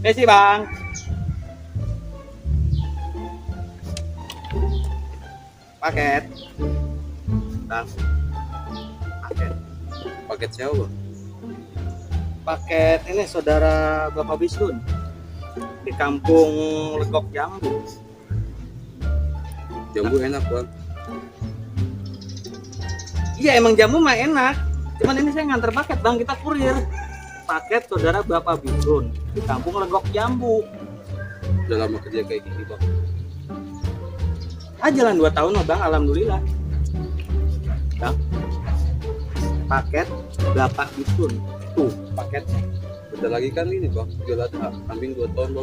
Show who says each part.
Speaker 1: Kasih bang. Paket. Bang. Paket.
Speaker 2: Paket siapa?
Speaker 1: Paket ini saudara Bapak Bisun di kampung Legok Jambu.
Speaker 2: Jambu enak bang.
Speaker 1: Iya emang jambu mah enak. Cuman ini saya nganter paket bang, kita kurir. Paket saudara Bapak Bisun di kampung Legok Jambu.
Speaker 2: Udah lama kerja kayak gini bang.
Speaker 1: Jalan 2 tahun loh bang, alhamdulillah. Bang. Paket Bapak Bisun. Tuh paketnya.
Speaker 2: Bentar lagi kan ini bang, jualan kambing 2 ton bang.